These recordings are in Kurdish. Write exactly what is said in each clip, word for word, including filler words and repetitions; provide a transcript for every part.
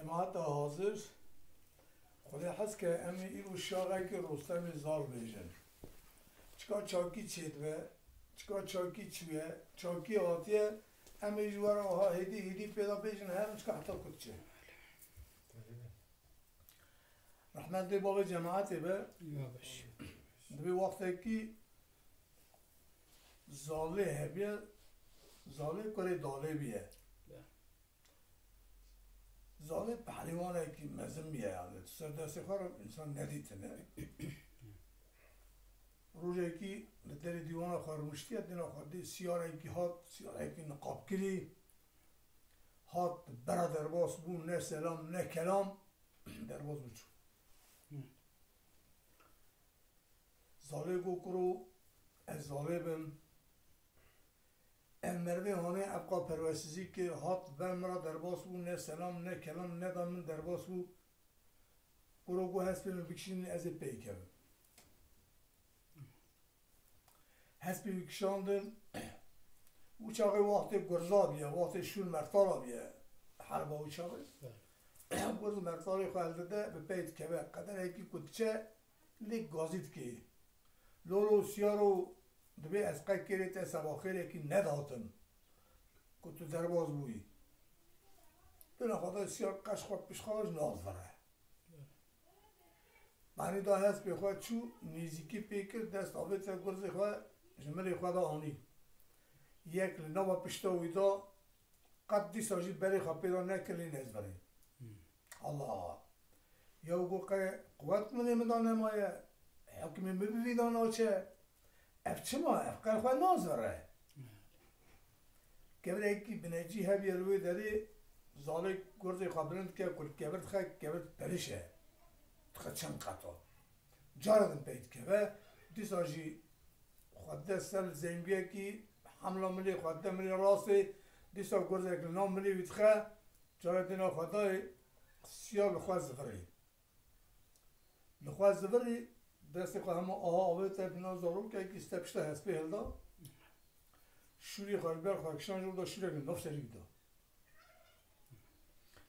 Cemaeta hazir, Xwedê hez ke em ê îro şaxekî Rostemê Zal bêjin. Çika çakî çêdibe, çika çakî çûye, çakî hatiye, em ê ji we re aha hêdî hêdî pê de bêjin, her çika heta ku diçe. Rehmetê bavê cemaetê be. Ya baş. Dibê wextekî Zalê hebiye, Zalê kurê Dalê biye. Ya. Zalê pehlîwanekî mezin biye, yani, tu ser destê xwe re însan nedîtine. Rojekî li derê dîwana xwe rûniştiye, dîna xwe dê siyarekî hat, siyarekî niqabkirî hat, bera derbas bû, ne selam, ne kelam, derbas bû çû. Hı. Zalê got, kuro, ez zalê bim. Ev merivê hanê, ev qal perwesizî kir, hat ber min re derbas bû, ne selam, ne kelam, neda min derbas bû. Kuro got, hespê min bikişînin, ez ê pey kevim. Hespê wî kişandin, û çaxê wextê gurza biye, wextê şûr mertala biye, herba wî çaxê. Bele. Gurz mertalê xwe hildide, bi pey dikeve, qederekî ku diçe, lê gazî dikê. Lolo siyaro dibê ez qe kêrê te sebaxêrekî nedatim, ku tu derbas bûyî. Dina xwe de siyar qeş xwe pişka ji nas vire. Benî da hespê xwe çû, nêzîkî pê kir, dest avête gurzê xwe, ji milê xwe de anî. Yek li nava pişta wî da, qet dîsa jî berê xwe pê de nekir, lê nezvirî. Hmm. Allah! Yew got, qe quwet min ê min de nemaye, hukmê min bi vî de naçe. Ev çima? Ev qe xwe nazvire. Kevirekî binecî hebiye li wê derê, zalê gurzê xwe bilind dike, ku li kevir dixe, kevir perişe. Dixe çend qeta. Cara din pey dikeve, dîsa jî xwe dide ser zengiyekî, hemla milê xwe dide milê rastê, dîsa gurzek li nav milê wî dixe, cara dîna xwe dayê, siya li xwe zivirî. Li xwe zivirî, destê xwe hema aha avête, bîna zarokekî ser pişta hespê hilda. Şûrê xwe li ber xwe kişand, ji da şûrek li nav serî wî da.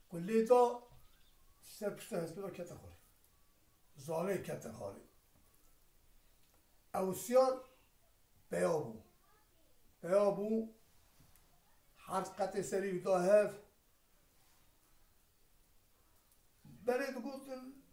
Ku lê da, ser pişta hespê de kete xwarê. Zalê kete xwarê. Ew siyar peya bû. Peya bû, her qetê serî wî da hev, Berê digotin,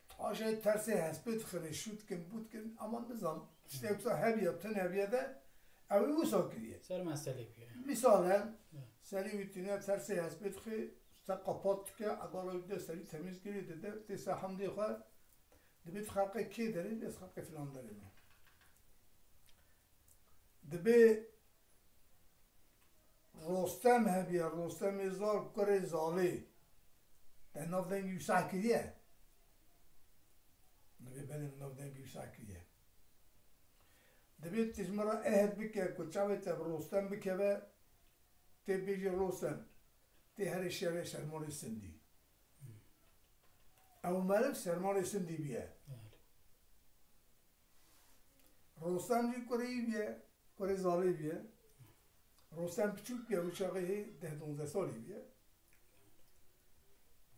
taşê tersê hespê dixin, şû dikin, bû dikin, ama nizam, tiştek wisa hebiye, tune hebiye de, ew ê wisa kiriye. Ser meselê kiriye. Misalen, Ya. serî wî tune tersê hespê dixê, te qapat dike, edala wî de serî temîz kirî dide, tê ser hemdê xwe, dibê tu xelqê kê derê, ez xelqê filan derê me. Dibê Rostem hebiye, Rostemê Zal, kurê Zalê. Te nav dengî wisa kiriye? Dibê belê min nav dengî wisa kiriye. Dibê tu ji min re ehd bike ku çavê te bi Rostem bikeve, tê bêjî Rostem, tê herê şerê sermalê Sindî. Ew meriv sermalê Sindî biye. Belê. Rostem jî kurê wî bîye, kurê Zalê bîye. Rostem piçûk bîye, wî çaxê hê deh donzdeh salî bîye.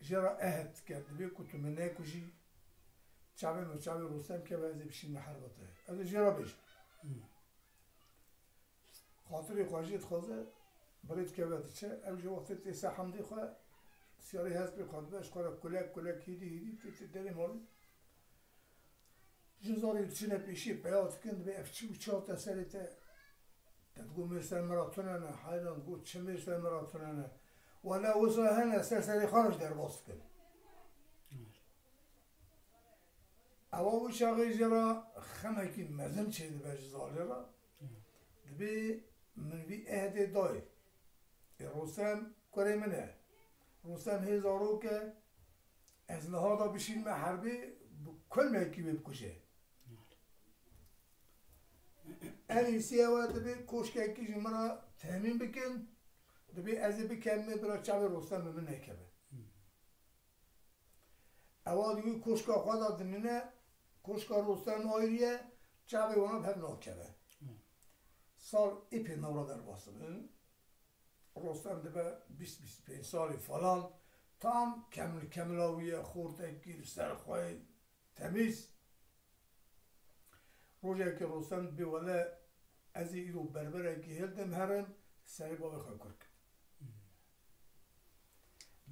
Jê re ehd dike, dibê ku tu min nekujî, çavê min çavê Rostem keve, ez ê bişînim li herba te. Ez ê jê re bêjim. Hmm. Xatirê xwe jê dixwaze, birê dikeve diçe, ew jî wextê tê ser hemdê xwe, siyarê hespê xwe dibe, ji xwe re kulek kulek hîdî hîdî tê, tê derê malê. Jin zarê diçine pêşî peya dikin, dibê ev çi û çi hate serê te? Te digot mêr ser min re tune ne, heyran digot çi mêr ser min re tune ne? Wele wisa hene ser serê xwe re jî derbas dikin. Ewa wî çaxê jê re xemekî mezin çêdibe ji Zalê re. Dibê min vî ehdê dayê. Ê Rostem kurê min e. Rostem hê zarok e. Ez niha da bişînime herbê, bi kulmekî wê bikuje. En îsî ew e, dibê koşkekî ji min re temîn bikin. Dibê ez ê bikevime, bila çavê Rostem bi min nekeve. Ewa di wî koşka xwe de dimîne, koşka Rostem ayrî ye, çavê wana bi hev nakeve. Hı. Sal êpê nav re derbas dibin. Rostem dibe bîst bîst pênc salî falan, Tam kemil kemila wî ye, xortekî li ser xwe ye, temîz. Rojekê Rostem dibê wele ez ê îro berberekî hildim herim, serê bavê xwe kur kim.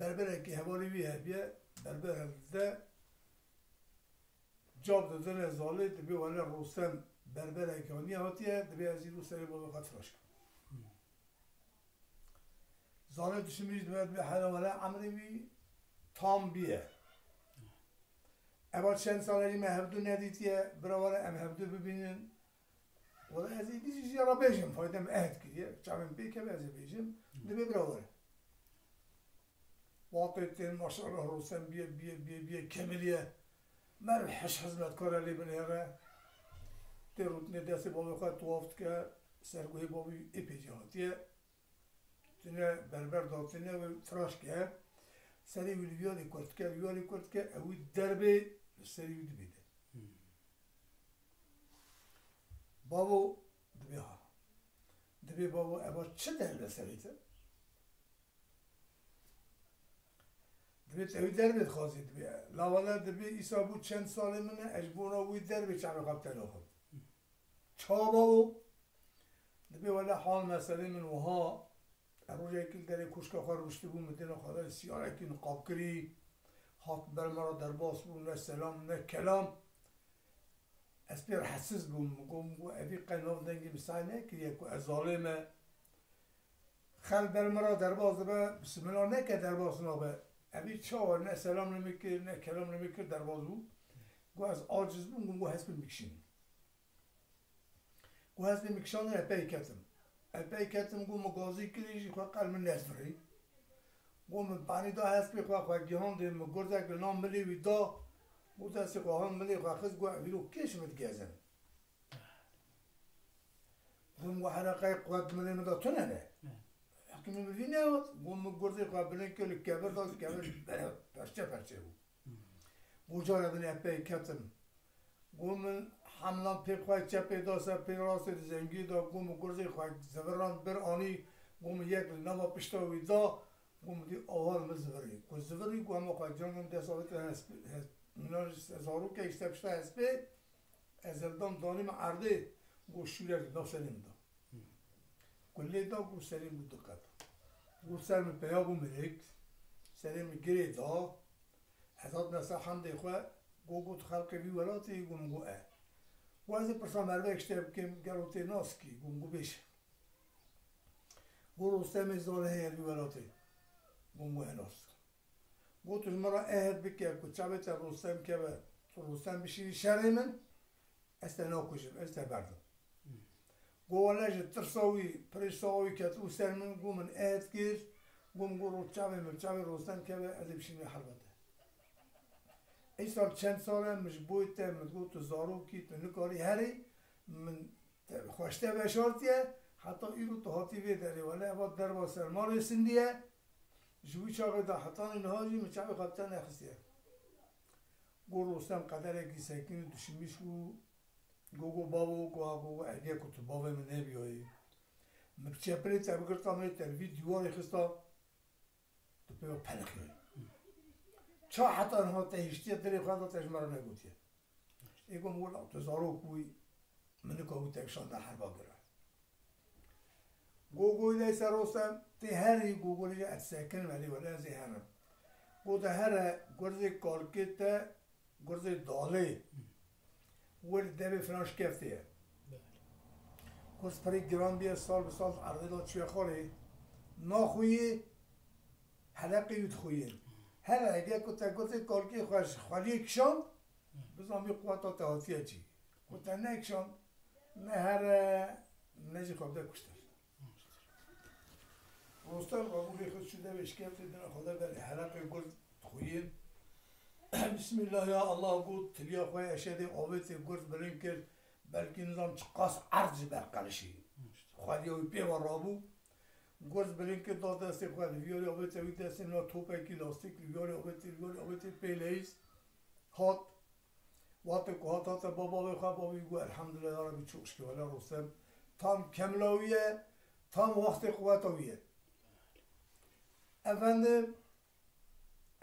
Berberekî hevalê wî hebiye, berber hildide, cab didine zalê, dibê wele Rostem berberekî aniye hatiye, dibê ez îro serê bavê xwe tiraş kim. Zalê dişimî jî dibe, dibe hele wele emrê wî tam biye. Eva çend sal e jî me hevdu nedîtiye, bira wele em hevdu bibînin. Wele ez ê dî jî jê re bêjim, fayde min ehd kiriye. Çavên pê keve ez ê bêjim. Dibe bira wele. Waqtê tên maşallah Rostem biye, biye, biye, biye, kemiliye. Merv heş hizmetkar e lê binêre. Tê rûtinê destê bavê xwe tuwaf dike, serguhê bavê ê pêcî hatiye. Tine berber datine wê tiraş ke. Serê wî li viyalê kurt dike, li viyalê kurt dike, ew wî derbê li serê wî dibîne. Bavo dibê ha. Dibê bavo eva çi derbe serê te? Dibê te wî derbê dixwazî dibê. Lawala dibê îsa bû çend salê min e, ez ji bona wî derbê çavê xwe bi te naxim. Çawa bavo? Dibê wele hal meselê min wiha, ez rojekî li derê koşka xwe rûştibûm, min dêna xwe de siyarekî niqab kirî, hat ber me re derbas bû, ne selam, ne kelam. Ez pê rehetsiz bûm, min got, min got, evî qey nav dengê min sey nekiriye ku ez zalê me. Xelk ber min re derbas dibe, bisimila neke derbas nabe. Evî çawa ne selam li min kir, ne kelam li min kir, derbas bû. Got, ez aciz bûm, got, hespê min bikişînim. Got, hespê min kişandin, ez pey ketim. Ez pey ketim, got, min gazî kirî jî xwe qel min nezvirî. Got, min panî da hespê xwe, xwe gihandê, min gurzek li nav milê wî da. Got, destê xwe han milê xwe xist, got, ev îro kêş min digezin. Got, min got, hereqeyê quwet milê min da tune ne. Heqî min bi vî nehot. Got, min gurzê xwe bilind kir, li kevir da, kevir perçe perçe bû. Got, cara din ez pey ketim. Got, min hemlan pê xwe çepê da ser pê rastê di zengî da, got, min gurzê xwe ziviran bir anî, got, min yek li nava pişta wî da, got, min dî ava li min zivirî. Got, zivirî, got, hema xwe can dest avêtin hespê, hes-, minan ji zarokek ji te pişta hespê, ez hildan danî min erdê, got, şûrek li nav serê min da. Got, lê da, got, serê min bû du qet. Got, ser min peya bû mirik, serê min girê da, ez hatime ser hemdê xwe, got, got, xelkê vî welatê, got, min got, e. Got, ez ê pirsa merivek ji te bikim, gelo tê nas kî, got, min got, bêje. Got, Rostemê zalê heye li vî welatê, got, min got, e nas dikim. Got, tu ji min re ehd bike ku çavê te Rostem keve, tu Rostem bişînî şerê min, ez te nakujim, ez te berdim. Got, wele ji tirsa wî, pirê sawa wî ketibû ser min, got, min ehd kir, got, min got, ro-, çavê min, çavê Rostem keve, ez ê bişînim herba te. Îsal çend sal e, min ji bo te, min got, tu zarokî, tu nikarî herî, min te, xwe ji te veşartiye, heta îro tu hatî vê derê, wele eva derva ser malê sindiye, ji wî çaxê de hetanî niha jî min çavê xwe bi te nexistiye. Got, Rostem qederekî sekîn û dişimîş bû. Got, got, bavo, got, got, got, ege ku tu bavê min nebiyayî, min bi çepilê te bigirta, min ê te li vî dîwarê xista, tu pê ve pelixiyayî. Ça heta niha te hiştiye dilê xwe de te ji me re negotiye. Ê got, min got, tu zarok bûyî, min nika wî te kişanda herba gire. Got, got, leyse Rostem, tê herî, got, got, lê ez sekinim, elê wele ez ê herim. Got, de here, gurzê kalkê te, gurzê dalê, wir devê filan şikeftê ye. Gurz pirê giran bûye, sal bi sal erdê de çûye xwarê. Naxuyê, heleqê wî dixuyê. Here, hege ku te gurzê kalkê xwe ji xweliyê kişand, bizan vî quweta te hatiye cî. Ku te nekişand, ne here, ne jî xwe bide kuştir. Rostem rabû lê xwe çû devê şikeftê dina xwe de berê heleqê gurz dixuyên. Bismillah ya Allah got, tiliya xwe eşedê avêtê gurz bilind kir, belkî nizam çiqas erd ji ber qelişî. Xwediya wî pê ve rabû. Gurz bilind kir da destê xwe, li viyarê avêtê wî destê nina topekî lastîk, li viyarê avêtê, li viyarê avêtê pê leyîz hat. Wextê ku hat hate bavê xwe, bavê got, Elhamdulillah ya Rebî, çok şükür, wele Rostem tam kemla wî ye, tam wextê quweta wî ye. Efendim,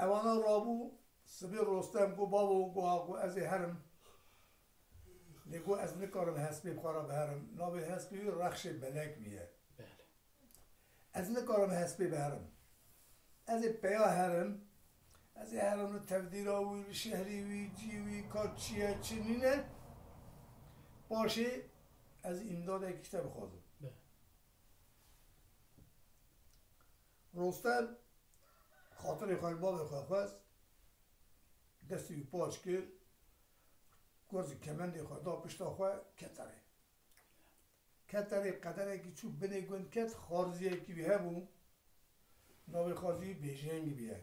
Evana rabû, sibê Rostem got, "Bavo," got, "ha," got, "ez ê herim. Lê," got, "ez nikarim hespê bi xwe re biherim. Navê hespê wî Rexşê Belek bûye. Belê. Ez nikarim hespê biherim. Ez ê peya herim. Ez ê herim li tevdîra wî, li şehrî wî, cî wî, ka çi ye, çi nîne. Paşê ez îmdadekî ji te bixwazim." Be. Rostem xatirê xwe li bavê xwe xwest, destê wî paç kir, got, kemendê xwe da pişta xwe, ket erê. Ket erê, qederekî çû binê gund ket, xarziyekî wî hebû, navê xarzî wî Bêjeng bûye.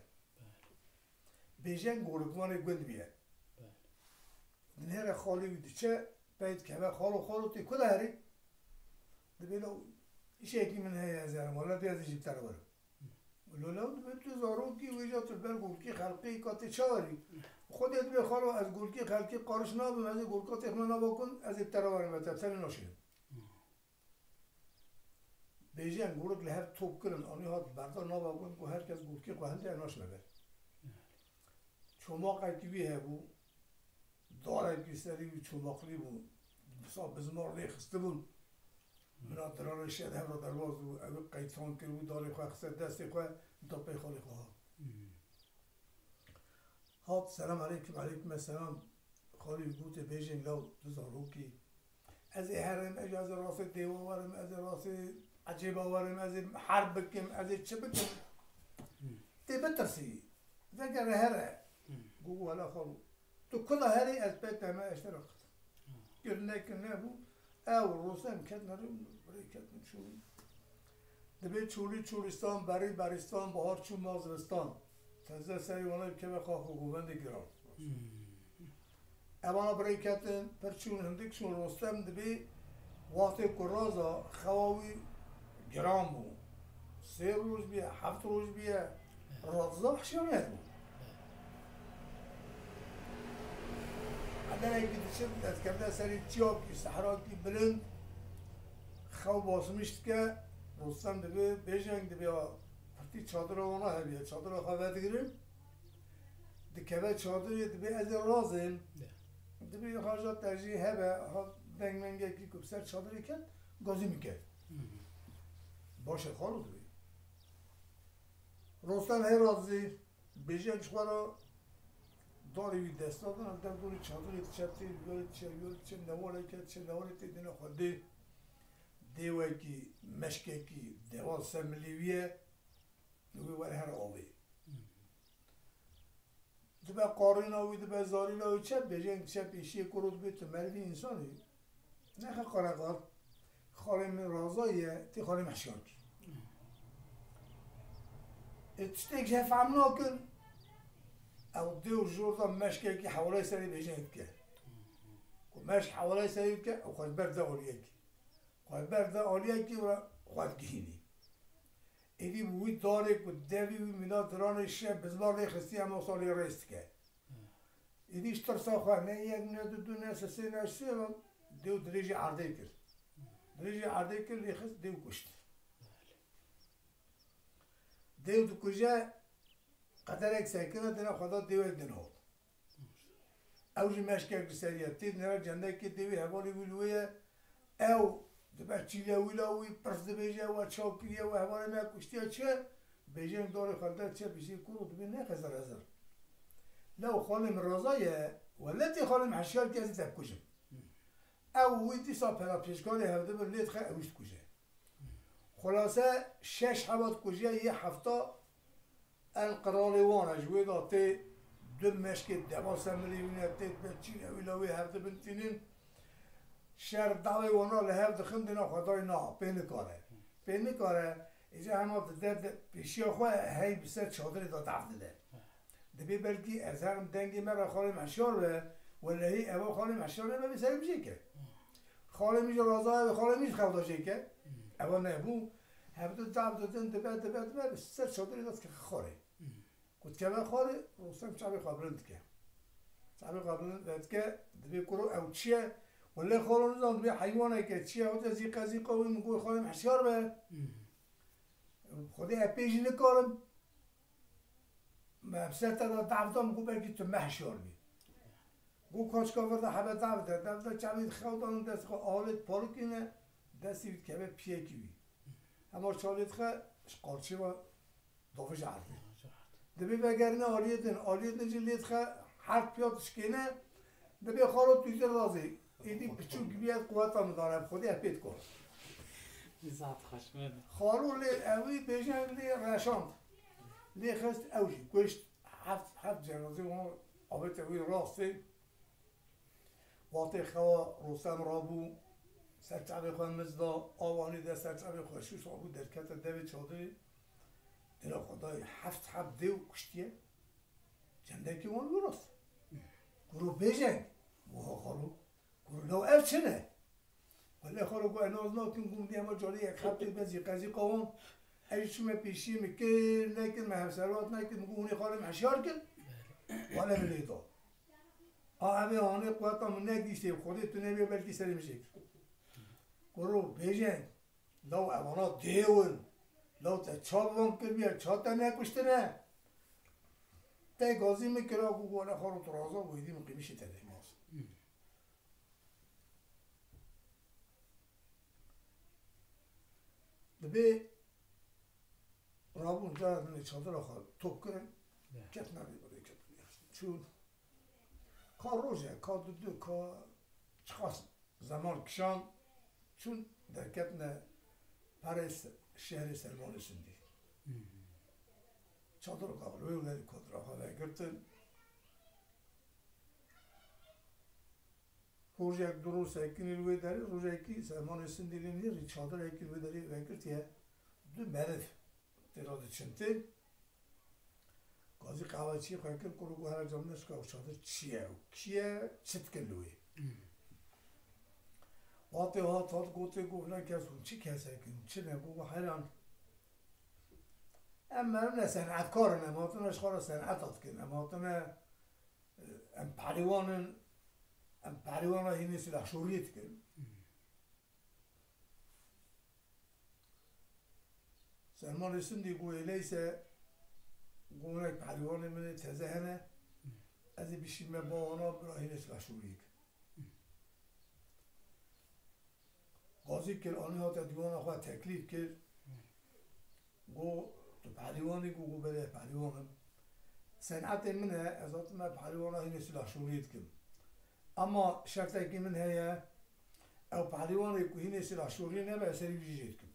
Bêjeng gorikvanê gund bûye. Dinêre xalê wî diçe, pey dikeve, "Xalo, xalo, tê ku de herî?" Dibê, "Lo, îşekî min heye, ez herim, wele dê ez ê jî bi te re werim." Lo, lew dibe tu zarokî wêja tu li ber gulkî xelqî ka tê çawerî. Xwedê dibe, "Xalo, ez gulkî xelkî qariş nabim, ez ê gulka têxime nava gund, ez ê bi te re werim, ez te tenê naşînim." Bêjeng gurik li hev top kirin, anî hat berda nava gund, got, "Her kes gulkî xwe hilde, ez naşime ber." Çomaqekî wî hebû, darekî serî wî çomaqlî bû, sa bizmar lê xistibûn. Mina diranê şer hev re derbas bû, ew qeytan kiribû, darê xwe xiste destê xwe, da pey xalê xwe hat. Hat, "Selam aleykum." "Aleykum selam." Xalî wî gotê, "Bêjeng law, tu zarokî." "Ez ê herim, ez ê rastê dêwa werim, ez ê rastê ecêba werim, ez ê herb bikim, ez ê çi bikim." Tê bitirsî, vegere here. Got, "Wela xalo, tu ku de herî, ez pey te me, ez te re qitim." Kir nekin nebû, ew Rostem ketine rê, rê ketin çû. Dibê çolî çolîstan, berî berîstan, bahar çû ma zivistan. Teze serê wana bikeve xax û govendê giran. Evana bi rê ketin, pir çûn, hindik çûn, Rostem dibê wextê ku raza xewa wî giran bû. Sê roj bûye, heft roj bûye, raza hişyar nebû. Qederekî diçin, destkeftine serê çiyakî, sehrakî bilind, xew basmiş dike, Rostem dibê, Bêjeng dibê, a, pirtî çadira wana hebûye, çadira xwe vedigirin, dikeve çadirê, dibê, "Ez ê razêm." Ya. Dibê, "Haja te jî hebe, ha dengmengekî ku bi ser çadirê ket, gazî min ket." Hı hı. "Baş e xalo," dibê. Rostem hey razî, Bêjeng ji xwe re darê wî desta da, dev dorê çadirê diçe, tê, wê diçe, wê diçe, newaleke diçe, newalê tê dîna xwe dê. Dêwekî, meşkekî, dewa ser milê wî ye, wê were here avê. Dibe qarîna wî, dibe zarîna wî çep, Bêjeng diçe pêşiyê kuro, dibê, "Tu merivî însanî." Nexe qereqal, xalê min raza ye, tê xalê min hişyar kî. Ê tiştek ji hev fehm nakin, ew dê û jor da meşkekî hewlay serê Bêjeng dike. Ku meşk hewlay serê dike, ew xwe diber de aliyekî. Xwe diber de aliyekî û xwe digihînî. Êdî bi wî darê ku devî wî mîna diranê şe bizmar lê xistiye, ema salê rêz dike. Êdî ji tirsa xwe ne yek, ne du, du, ne sisê, ne sê re dêw dirêjî erdê kir. Dirêjî erdê kir, lê xist dêw kuşt. Dêw dikuje, qederek sekine dina xwe da dêwek din hat. Ew jî meşkek li ser ye. Tê nera cendekê dêwî hevalê wî li wê ye. Ew dibe çîle wîla wî pirs dibêje, "We ça kiriye, we hevalê me kuştiye çi?" Bêjeng darê xwe li der çe piştî kuro dibê, "Nexe zer ezer. Lew xalê min raza ye, we letê xalê min hişyar ke ez ê te bikujim." Ew wî dîsa pera pêşkarê hevdibir lê dixe ew jî dikuje. Xulase şeş heba dikuje, yê hefta en qiralê wan e, ji wê de tê du meşkê deva ser milê wî ne tê dibe çîne wî la wê hevdibin tînin. Şer dawê wana li hev dixin dina xwe dayê na, pê nikare. Pê nikare, îca hema dide de pêşiya xwe hey bi ser çadirê de dav dide. Dibê belkî ez herim dengê me re xalê min hişyar be, welehî eva xalê min hişyar nebe, vê serê min jê ke. Xalê min jî raza ye, xalê min jî xew da jê ke. Eva nebû. Hevdu dav didin, dibe, dibe, dibe, bi ser çadirê de dikeve xwarê. Ku dikeve xwarê, Rostem çavê xwe bilind dike. Çavê xwe bilind vedike, dibê kuro ew çi ye? Wele xalo nizan, dibê heywanek e, çi ye? Wete zîqe, zîqa wî min got xalê min hişyar be. Xwedê ez pê jî nikarim. Em ser te de dav dan, ku belkî tu meh şor bî. Ku koçka vir de hebe dav de, dav de çavî xew dan dest xwe alêt palikîne, destî wî dikeve piyekî wî. Hema çalê dixe, ji qarçê ve davêje erdê. Divê vegerine aliyê din, aliyê din jî lê dixe, her piya dişkêne, dibê xalo tu jê razî. Êdî piçûk bîye quweta min dane, bi Xwedê ez pê dikar. Zaf xweş me. Xalo lê ewî bêjeng lê reşand. Lê xist ew jî kuşt. Heft, heft cenazê wan avête wî rastê. Wextê xewa Rostem rabû, ser çavê xwe miz da, awanî de ser çavê xwe şûş rabû, derkete devê çadirê. Dêla xwe dayê heft heb dêw kuştiye. Cendekî wan wî rast. Kuro bêjeng. Wiha xalo. Kuro law ev çi ne? Wele xalo ku ez naz nakim, ku min dî hema carî yek heft dêw bezî qezî qawam. Ez jî çûme pêşiyê min kir, nekir, me hevservat nekir, min got hûnê xalê min hişyar kir. Wele min lê da. A, evê anê quweta min negihîştê, Xwedê tu nebê belkî serê min jê kir. Kuro bêjeng, law evana dêw in, law te ça bi van kiribiye, ça te nekuştine? Te gazî min kira ku wele xalo tu raza bû, êdî min qîmişê te dê gaz. Dibê rabûn cara dinê çadira xwe top kirin, ketine rê birê ketin. Çûn. Ka roj e, ka dudu, ka çiqas zeman kişan, çûn derketine perê se-, şehrê Selmanê Sindî. Çadir xwe wê derî, çadira xwe vegirtin. Rojek du roj sekinî li wê derê, rojekî Selmanê Sindî lê nêrî çadirekî li wê derê vegirtiye. Du meriv têra diçin tê. Gazî qehweçiyê xwe kir, kuro got, "Here cem neşka ew çadir çi ye û kî ye, çi dikin li wê?" Wextê hat, hat gotê, got, "Filan kes hûn çi kesek in, çi ne?" Got, "Heyran, em meriv ne, senetkar in, em hatine ji xwe re seneta dikin, em hatine, em perîwan in, em perîwana hînê silahşoriyê dikin." Selmanê Sindî got, "Eleyse, got, hinek perîwanê min ê teze hene, ez ê bişîme ba wana, bira hînê silahşoriyê kim." Gazî kir, anî hate dîwana xwe teklîf kir. Got, "Tu perîwan î?" Got, "Got, belê, perîwan im. Senetê min e, ez hatime perîwana hînê silahşoriyê dikim. Ama şertekî min heye, ew perîwanê ku hînê silahşoriyê nebe, ez serî wî jê dikim."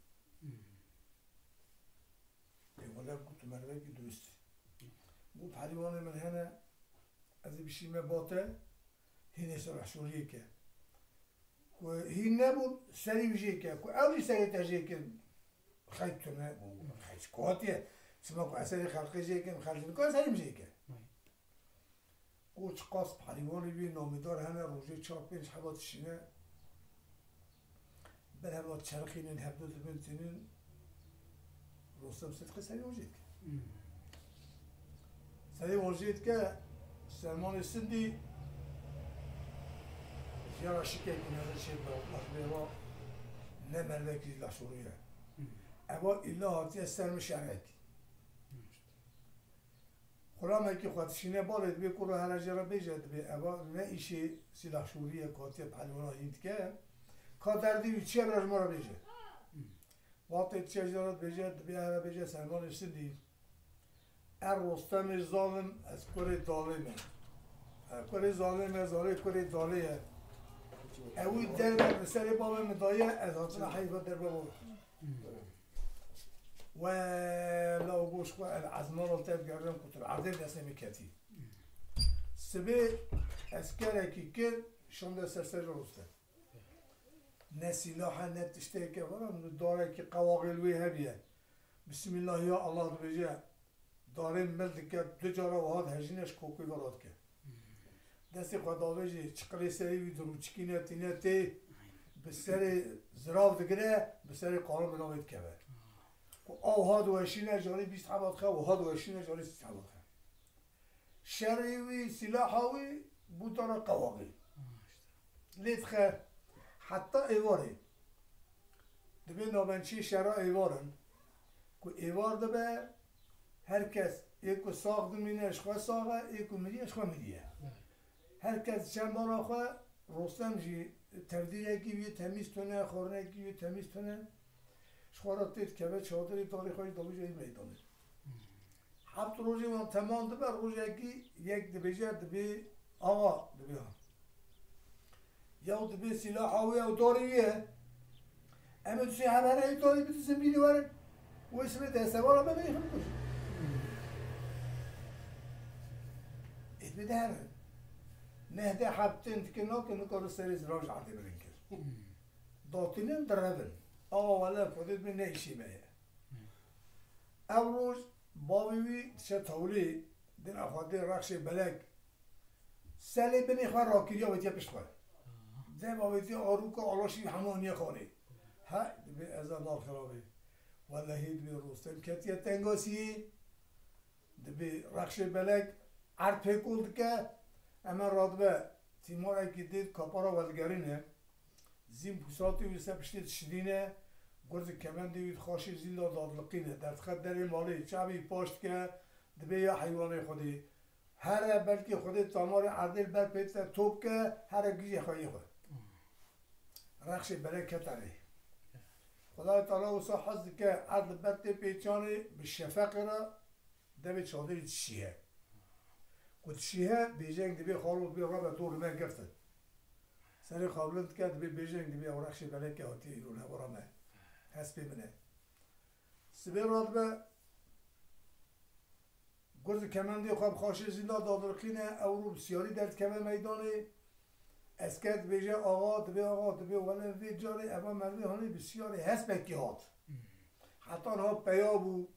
Ê wele, got, "Tu merivekî durust î." Got, "Perîwanê min hene, ez ê bişîme ba te, hînê silahşoriyê ke. Ku hîn nebûn, serî wî jê ke. Ku ew jî serê te jê kin, xeyr tune, xeyr ji ku hatiye. Çima ku ez serê xelkê jê kim, xelk nikare serê min jê ke." Got, "Çiqas perîwanê wî namîdar hene, rojê çar pênc heba dişîne. Berhema çerxînin, hevdu dibin tînin, Rostem Sidqî serê wan jê dike." Serê wan jê dike, Selmanê Sindî jê re şikek û nêrişê bi axivê re ne merivekî laşorî ye. Eva îlla hatiye ser min şerekî. Xulamekî xwe dişîne balê, dibê kuro here jê re bêje, dibê eva ne îşê sîlahşorî ye, ku hatiye pelwana hîn dike. Ka derdê wî çi ye, bira ji me re bêje. Wextê diçe jê re dibêje, dibê here bêje Selmanê Sindî. Er Rostemê zalim, ez kurê dalê me. E, kurê zalê me, zalê kurê dalê ye. Ewî derve bi serê bavê min daye, ez hatina heyfa derve bavê. Wela û goş xwe el ezmana tev gerdan ku tu li erdê destê min ketî. Sibê eskerekî kir, şande ser serê Rostem. Ne sîlah e, ne tişteke, vana darekî qewaxê li wê hebiye. Bismillah ya Allah dibêje. Darê mil dike, du cara wiha dihejîne, ji kokê ve radike. Destê xwe davêjê, çiqilê serê wî dirûçikîne, tîne tê, bi serê zirav digire, bi serê qanûn bi navê dikeve. Ku a wiha diweşîne, carê bîst heba dixe, wiha diweşîne, carê sî heba dixe. Şerê wî, sîlaha wî bû dara qewaxê. Lê dixe heta êvarê. Dibê navendçiyê şera êvar in. Ku êvar dibe, her kes Ê ku sax dimîne ji xwe sax e, ê ku miriye ji xwe miriye. Her kes çembala xwe, Rostem jî tevdîrekî wî temîz tune, xwarinekî wî temîz tune. Ji xwe re tê dikeve çadirê, darê xwe jî davêje wî meydanê. Heft rojê wan temam dibe, rojekî yek dibêje, dibê awa, dibê ha. Yew dibê sîlaha wê ew darê wî ye. Em ê dusê hev here ew darê bidizin bînî werin. Wê sibê destewara me bêxin bikujin. Ê dibê de herin. Neh de heft tên dikin nakin, nikare serê zirav ji erdê bilind kir. Datînin direvin. Awa wele Xwedê dibê ne îşê me ye. Ew roj bavê wî diçe tawlê, dina xwe dê rexşê belek. Selê binê xwe rakiriye, avêtiye pişt xwe. Dev avêtiye arûka alaşî hemû aniye xanê. He, dibê ez a bal xirabê. Wellehî dibê Rostem ketiye tengasiyê. Dibê rexşê belek erd pêkol dike. Hemen radibe tîmarekî dê kapara welgerîne. Zîm pûsatê wî ser piştê dişidîne. Gurzê kemendê wî di xaşê zînda dadiliqîne. Derdixe derê malê, çavê wî paş dike. Dibê ya heywanê Xwedê. Here belkî Xwedê tamarê erdê li ber pê te top ke, here gijê xwe yê xwe. Rexşê belek kete rê. Xwedayê Teala wisa hez dike, erd li ber tê pêçanê bi şefeqê re devê çadirê dişîhe. Ku dişîhe, bêjeng dibê xalo dibê rabe dor li me girtin. Serê xwe bilind dike, dibê bêjeng dibê ew rexşê belekê hatiye îro li hevara me. Hespê min e. Sibê radibe, Gurz kemendê xwe bi xaşê zînda dadiriqîne, ew rû bi siyarî derdikeve meydanê. Esker dibêje, axa, dibê axa, dibê wele vê carê eva merivê hanê bi siyarê hespekî hat. Heta niha peya bû,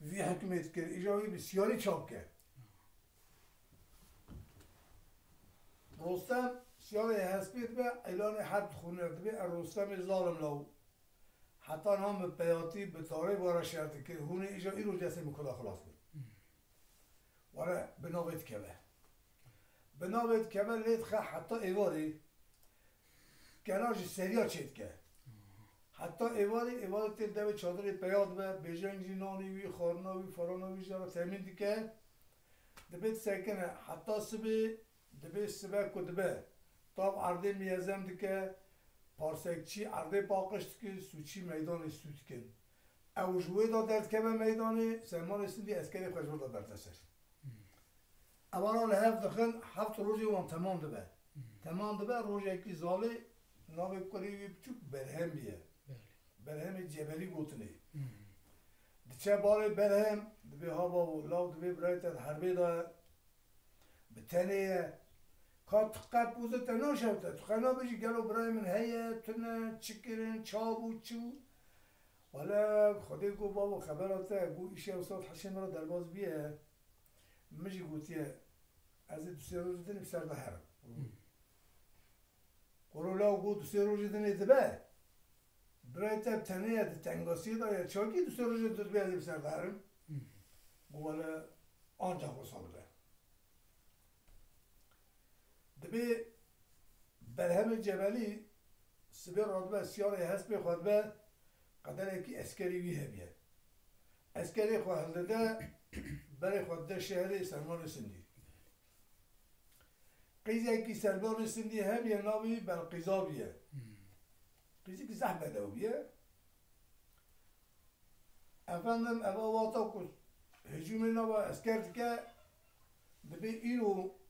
vî hikmê dikir, îja wî bi siyarî çap ke. Rostem siyarê hespê dibe, îlanê herb dixwîne, dibê, e Rostemê zalim law. Heta niha min peyatî bi tarê were şer dikir. Hûn ê îja îro destê min kula xilas bin. Were bi navê dikeve. Bi navê dikeve lê dixe heta êvarê. Kena ji seriya çêdike. Heta êvarê, êvarê tê devê çadirê peya dibe, bêjeng jî nanê wî, xwarina wî, farana wî jî re temîn dike. Dibê disekine heta sibê. Dibê sibe ku dibe, tav erdê miyezem dike, parsekçî erdê paqij dike, sûçî meydanê sû dikin. Ew ji wê de derdikeve meydanê, Selmanê Sindî eskerê xwe ji wir de berde ser. Evana li hev dixin, heft rojê wan temam dibe. Temam dibe, rojekî zalê, navê kurê wî biçûk Berhem bûye. Berhemê Cebelî gotinê. Diçe barê Berhem, dibê ha bavo, law dibê birayê te di herbê de ye. Bi tenê ye. Ka tu qe pozê te naşewte, tu qe nabêjî gelo birayê min heye, tune, çi kirin, ça bû, çi bû? Wele Xwedê got, bavo, xebera te, got, îşev sat hişê min re derbas bûye. Min jî gotiye, ez ê du sê rojê din ê bi ser de herim. Qoro law got, du sê rojê din ê dibe. Birayê te bi tenê ye, di tengasiyê de ye, çakî du sê rojê din dibe ez ê bi ser de herim? Got, wele, ancax wisa dibe. Dibê Berhemê Cebelî sibê radibe siyarê hespê xwe dibe, qederekî eskerî wî hebiye. Eskerê xwe hildide, berê xwe dide şehrê Selmanê Sindî. Qîzekî Selmanê Sindî hebiye, navê wî Belqîza bûye. Qîzekî zehf bedew bûye. Efendim, eva wata ku hicûmê nava esker dike, dibê îro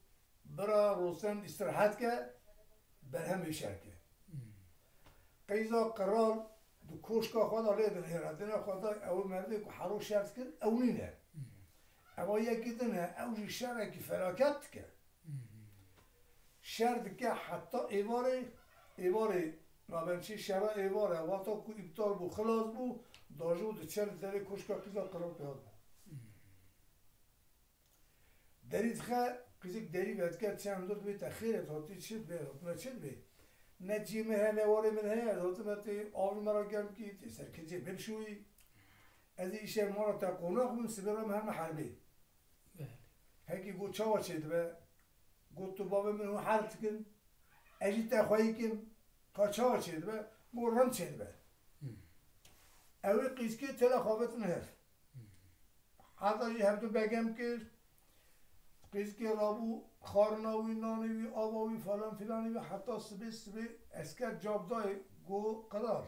bira Rostem îstirahet ke, Berhemê şer ke. Qeyza qral di koşka xwe de lê dinihêre, dina xwe de ew merdê ku hero şer dikir, ew nîne. Eva yekî din e, ew jî şerekî felaket dike. Şer dike heta êvarê, êvarê navendçî şera êvar e, wexta ku îptal bû, xilas bû, dajo diçe li derê koşka qîza qral peyda dibe. Derî dixe, qîzik derî vedike, çend dur dibê te xêr e, tu hatî çi dibê, hatime çi dibê? Ne ciyê min heye, ne warê min heye, ez hatime tê av li me re germ kî, tê ser kincê min şûyî. Ez ê îşev mala te qonax bim, sibê re min herme herbê. Belê. Hekî got, çawa çêdibe? Got, tu bavê min hûn herb dikin, ez jî te xweyî kim, ka çawa çêdibe? Got, rind çêdibe. Hmm. Ew ê qîzkê têle xwe vetin hev. Hmm. Eda jî hevdu begem kir. Qîzkê rabû xwarina wî, nanê wî, ava wî, falan filanê wî, heta sibê, sibê esker cavdayê go qedar.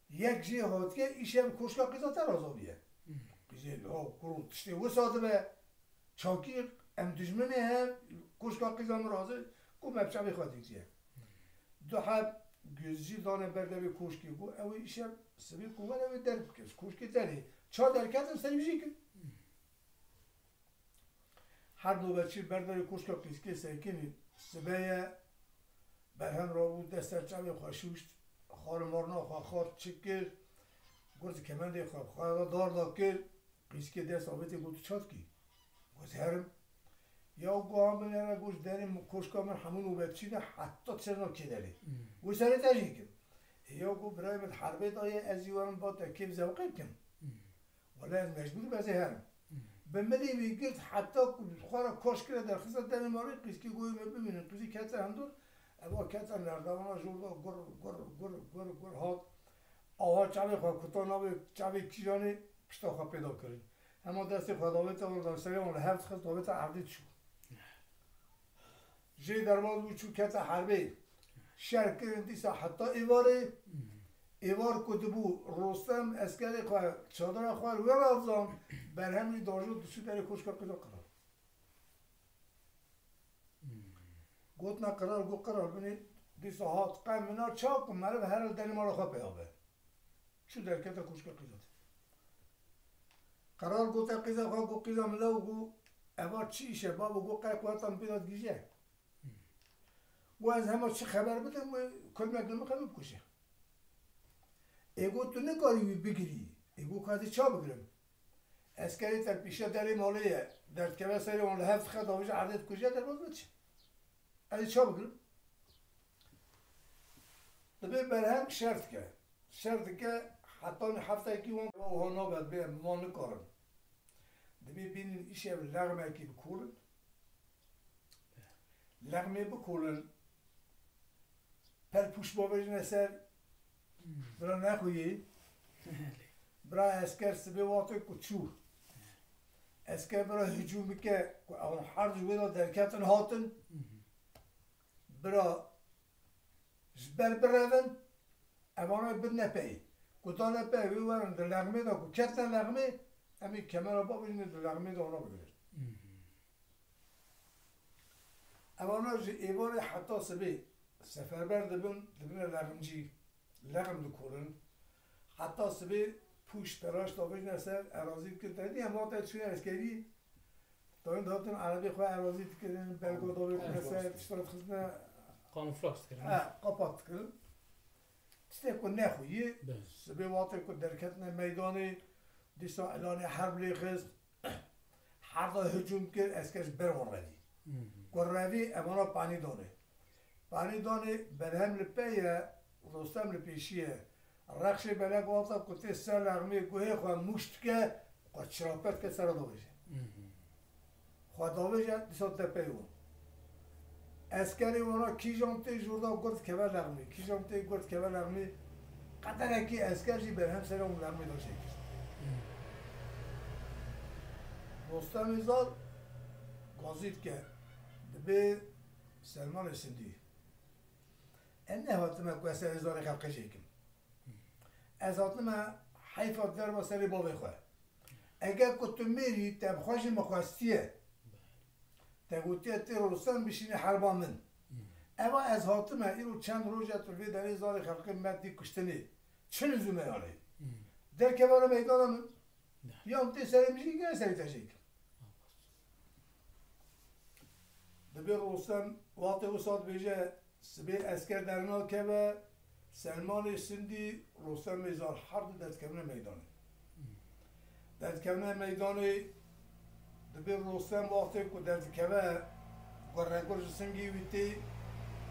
Yek jê hatiye, îşev koşka qîza te razaviye. Hmm. Qîzê, ha, kuro, tiştê wisa dibe. Çakî em dijminê he, koşka qîza min razê, ku me bi çavê xwe dîtiye. Du heb guzî dane ber devê koşkê, ku ew ê îşev sibê ku were wê derb bike. Koşkê derê. Ça derketin ser wî jî kir. Her nobetçî ber devê koşka qîzkê sekinî. Sibe ye, Berhem rabû, dest ser çavê xwe şûşt, xwarin marina xwe xwar çik kir, got kemendê xwe bi xwe re dar da kir, qîzkê dest avêtê got tu ça dikî? Got herim. Ya got ha min here got ji derê min koşka min hemû nobetçî ne heta çerna kê derê. Hmm. Got serê te jî kim. Ê ya got birayê min di herbê de ye, ez jî werim ba te kêf zewqê bikim. Hmm. Wele ez mecbûr im ez ê herim. Hmm. Bi milê wî girt heta ku xwe re kaş kire derxiste derê malê, qîzkê goyê me bimînin. Qîzî kete hundir, eva kete nerdevana jor de gur, gur, gur, gur, gur hat. Ava çavê xwe kuta navê çavê kîjanê pişta xwe pêda kirin. Hema destê xwe davête wan, serê wan li hev dixist, davête erdê diçû. Jê derbas bû, çû kete herbê. Şer kirin dîsa heta êvarê. Êvar ku dibû, Rostem eskerê xwe, çadira xwe li wê re dizan, Berhem jî dajo diçû derê koşka qîza qral. Gotina qral, got qral binê dîsa hat, qe mina ça ku meriv here li derê mala xwe peya be. Çû derkete koşka qîza de. Qral gote qîza xwe, got qîza min lew, got eva çi îş e babo, got qey quweta min pê de digihîje. Got ez hema çi xeber bidim, wê kulmek li min xe min bikuje. Ê got tu nikarî wî bigirî. Ê got ka ez ê ça bigirim? Eskerê te pîşe derê malê ye, derdikeve serê wan, li hev dixe, davêje erdê dikuje, derbas bidiçe. Ez ê ça bigirim? Dibê Berhem şer dike. Şer dike, hetanî heftekî wan wiha nabe, dibê em wan nikarin. Dibê bînin îşev lexmekî bikolin. Lexmê bikolin. Pelpûş bavêjine ser. Hmm. Bira nexuyê. Bira esker sibê wextê ku çû. Esker bira hicûm bike, ku ew her ji wê de derketin hatin. Hmm. Bira ji ber birevin, evana bidine peyê. Ku dane peyê wê werin di lexmê de, ku ketine lexmê, em ê kemera bavêjin di lexmê de wana bigirin. Hmm. Evana ji êvarê heta sibê seferber dibin, dibine leximcî, lexim dikorin. Heta sibê pûş telaş davêjine ser, erazî dikir. Te dî em wextê çûne eskerî, dayîn dihatin erebê xwe erazî dikirin, belga davêjine ser, tişta dixistine. Kamuflaj dikirin. He, kapat dikirin. Tiştê ku nexuyî, sibê wextê ku derketine meydanê, dîsa elanê herb lê xist, Herda hicûm kir, esker ji ber wan revî. Ku revî, evana panî danê. Panî danê, Berhem li pey ye, Rostem li pêşî ye. Rexşê belek wexta ku tê ser lexmê guhê xwe mûş dike, xwe çirape dike, sera davêje. Xwe davêje, dîsa te pey wan. Eskerê wana kîjan tê jor da gur dikeve lexmê, kîjan tê gur dikeve lexmê, qederekî esker jî Berhem serê wan lexmê da çêkir. Rostemê Zal gazî dike, dibê Selmanê Sindî. Ez nehatime ku ez serê zarê xelkê çêkim. Ez hatime heyfa derva serê bavê xwe. Eger ku tu mêrî, te bi xwe jî min xwestiye. Te gotiye tê Rostem bişîne herba min. Eva ez hatime, îro çend roj e tu vê derê zarê xelkê me dî kuştinê. Çi lizûm e yanê? Derkeve li meydana min. Yan tê serê min jî gel serê te jê kim. Dibê Rostem wextê wisa dibêje, sibê esker dernakeve, Selmanê Sindî, Rostemê Zal her du derdikevine meydanê. Derdikevine meydanê, dibê Rostem wextê ku derdikeve, guregur ji singê wî tê,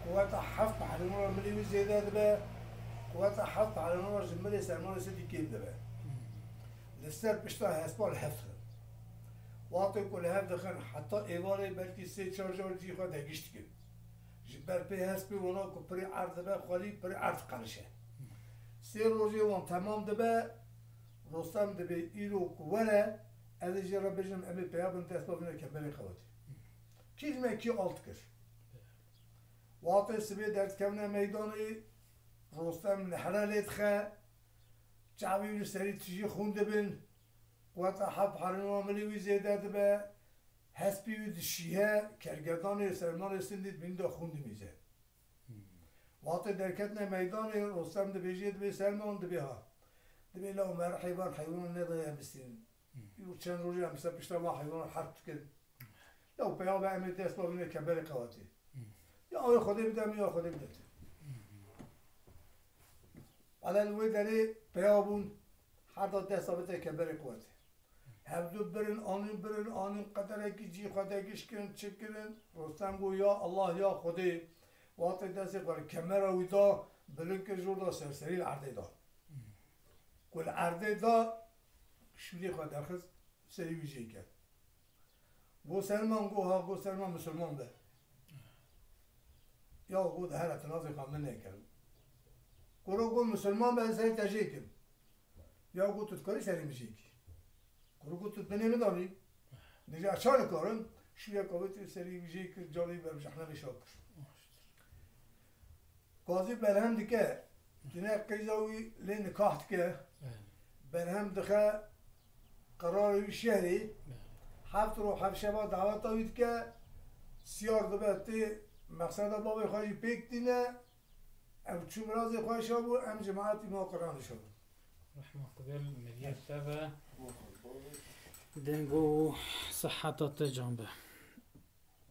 quweta heft pehlemana milê wî zêde dibe, quweta heft pehlemana ji milê Selmanê Sindî kêm dibe. Li ser pişta hespa li hev dixin. Wextê ku li hev dixin, heta êvarê belkî sê çar car cî xwe degiş dikin. Ji ber pê hespê wana ku pirî erd dibe xwelî, pirî erd diqelişe. Sê rojê wan temam dibe, Rostem dibê îro ku were, Ez ê jê re bêjim, em ê peya bin dest bavîne kemerê qewetê. Kî ji me kî alt kir? Watê sibê derdikevine meydanê, Rostem nehre lê dixe, çavê wî li serî tijî xûn dibin, qeweta heft herîna milê wî zêde dibe, hespî wî dişîhe, kergedanê sermanê Sindî di bin de xûn dimîze. Watê derketine meydanê, Rostem dibêje, dibê Selman, dibê ha. Dibê la Omer heyvan heywanan nedayê em bistînin. Û çend rojê em ser pişta van heywanan herb dikin. Ya peya be em ê dest bavîne kemerê qewetê. Ya wê Xwedê bide min ya Xwedê bide te. Ala li wê derê peya bûn, her da dest bavête kemerê qewetê. Hevdu birin, anîn birin, anîn qederekî cî xwe de giş kirin, çi kirin? Rostem got, ya Allah, ya Xwedê. Watê destê xwe li kemera wî da, bilind kir, jor da ser serî li erdê da. Ku li erdê da, şûrê xwe derxist, serî wî jê kir. Got, Selman, got, ha, got, Selman, misilman be. Ya got, here, tu nazê xwe min neker. Kuro got, misilman be, ez serî te jê kim. Ya got, tu dikarî serê min jê kî? Kuro got, tu binê min danî. Dije, ez ça nikarim? Şûye kavêt û serî wî jê kir, carê wî berjehne lê şa kir. Gazî berhem dike, tune qeyza wî lê nikah dike, berhem dixe qerarê wî şehrê, heft roj heft şeva daweta wî dike, siyar dibe tê mexseda bavê xwe jî pêk tîne, ew çû mirazê xwe şa bû, em cemaetî ma Quranê şa bû. Rehma Xwedê li meriyê te be. Deng û siheta te can be.